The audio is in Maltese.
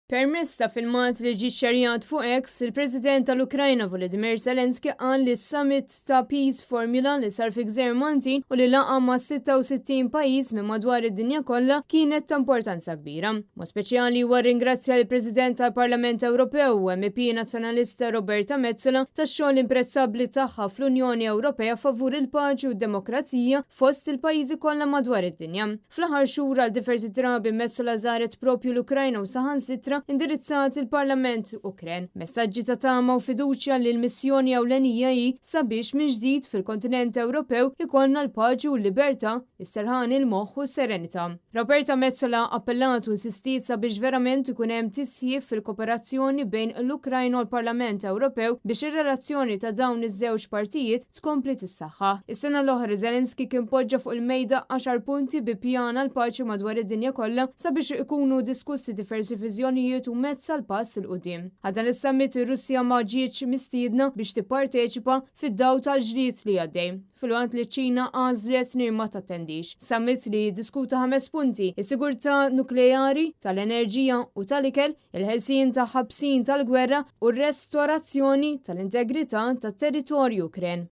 Permezz ta' filmat li ġie xerjat fuq X, il-President tal-Ukrajna Volodymyr Zelensky qal li s-summit ta' Peace Formula li sar fi Gżejjer Maltin u li laqa' ma' 66 pajjiż minn madwar id-dinja kollha kienet ta' importanza kbira. Mod speċjali huwa rringrazzja lill-President tal-Parlament Ewropew u MEP Nazzjonalista Roberta Metsola tax-xogħol imprezzabbli tagħha fl-Unjoni Ewropea favur il-paċi u d-demokrazija fost il-pajjiżi kollha madwar id-dinja. Fl-aħħar xhur għal diversi drabi Metsola żaret propju l-Ukrajna u saħansitra indirizzat il-Parlament Ukren. Messaġġi ta' tama u fiduċja li l-missjoni ewlenija hi sabiex minn ġdid fil-kontinent Ewropew ikollna l-paċi u l-libertà, is-serħan il-moħħ u s-serenità. Roberta Metsola appellat u insistiet sabiex verament ikun hemm tisħiħ fil-kooperazzjoni bejn l-Ukrajna u l-Parlament Ewropew biex ir-relazzjoni ta' dawn iż-żewġ partijiet tkompli tissaħħaħ. Is-sena l-oħra Zelensky kien poġġa fuq il-mejda għaxar punti bi pjan għal paċi madwar id-dinja kollha sabiex ikunu diskussi diversi viżjonijiet u mezz għal pass 'il quddiem. Għal dan is-summit ir-Russja ma ġietx mistiedna biex tipparteċipa fid-dawl tal-ġlied li għaddej, filwaqt li ċ-Ċina għażlet li ma tattendix. Summit li jiddiskuta ħames punti, is-sigurtà nukleari, tal-enerġija u tal-ikel, il-ħelsien ta' ħabsin tal-gwerra u r-restorazzjoni tal-integrità tat-territorju Ukren.